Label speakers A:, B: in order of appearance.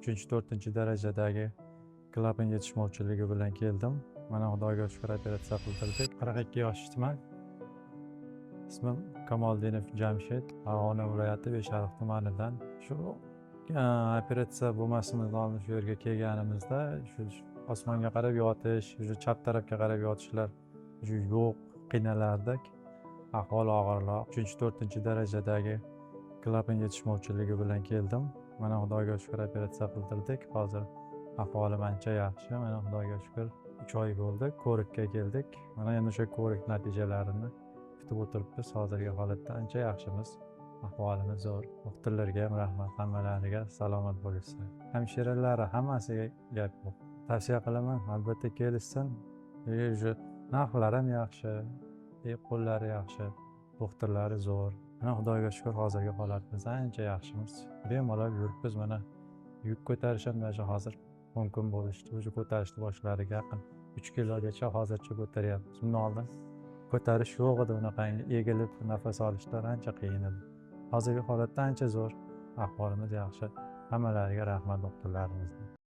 A: 3-4 darajadagi klapan yetishmovchiligi bilan keldim. Mana, Xudoga shukur, operatsiya qildirdik. 42 yoshdaman. Ismim Kamoliddinov Jamshid, Farg'ona viloyati, Beshariq tumanidan. Shu operatsiya bo'lmasimizdan oldin shu yerga kelganimizda shu osmonga qarab yotish, shu chap tarafga qarab yotishlar shu yo'q, qiynalardik. Ahvol og'irroq. 3-4 darajadagi klapan yetishmovchiligi bilan keldim. Mana, Xudoga shukur, operatsiya qildirdik. Hozir ahvolim ancha yaxshi. Mana, Xudoga shukur, 3 oy bo'ldi, ko'rikka keldik. Mana endi o'sha ko'rik natijalarini kutib o'tiribmiz. Hozirgi holatda ancha yaxshimiz. Ahvolimiz zo'r. Doktorlarga ham rahmat, hammalariga, salomat bo'lishsin. Hamshiralari, hammasiga gap yo'q. Tavsiya qilaman, albatta kelishsin. Уже narxlari ham yaxshi, qo'llari yaxshi, doktorlari zo'r. Mana, Xudoga shukur, hozirgi holatimiz ancha yaxshimiz. Bemalol yuribmiz mana. Yuk ko'tarish ham даже hozir mumkin bo'lishdi. Уже ko'tarishni boshladik, yaqin 3 kilogacha hozircha ko'taryapmiz. Bundan oldin ko'tarish yo'q edi, unaqangi egilib nafas olishlar ancha qiyin edi. Hozirgi holatda ancha zo'r, ahvolimiz yaxshi. Hammalariga rahmat, doktorlarimizga.